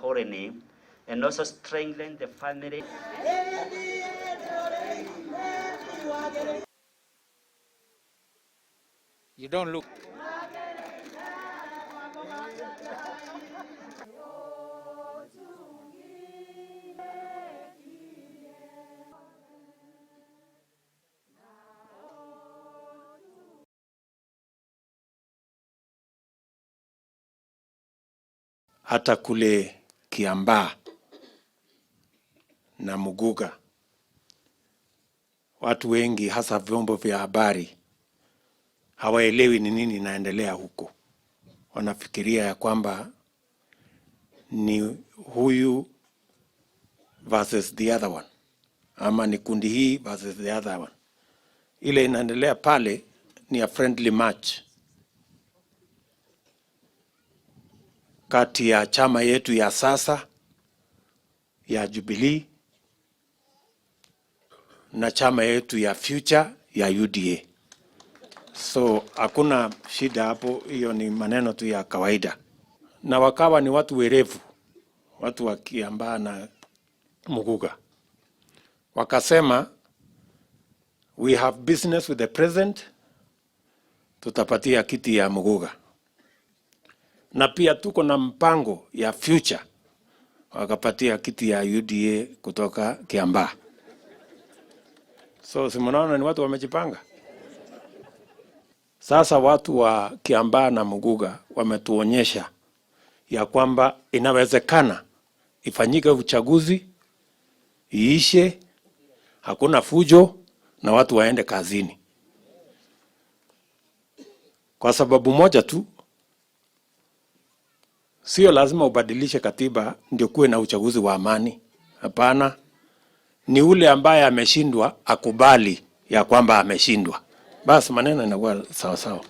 Holy name and also strengthen the family. You don't look. Hata kule Kiambaa na Muguga, watu wengi hasa vyombo vya habari hawaelewi ni nini inaendelea huko. Wanafikiria ya kwamba ni huyu versus the other one, ama ni kundi hii versus the other one. Ile inaendelea pale ni a friendly match kati ya chama yetu ya sasa ya Jubilee na chama yetu ya future ya UDA. So hakuna shida hapo, hiyo ni maneno tu ya kawaida. Na wakawa ni watu werevu, watu wa Kiambaa na Muguga, wakasema we have business with the president, tutapatia kiti ya Muguga, na pia tuko na mpango ya future, wakapatia kiti ya UDA kutoka Kiambaa. So si mnaona ni watu wamejipanga. Sasa watu wa Kiambaa na Muguga wametuonyesha ya kwamba inawezekana ifanyike uchaguzi iishe, hakuna fujo na watu waende kazini, kwa sababu moja tu, sio lazima ubadilishe katiba ndio kuwe na uchaguzi wa amani. Hapana, ni ule ambaye ameshindwa akubali ya kwamba ameshindwa, basi maneno inakuwa sawa sawa.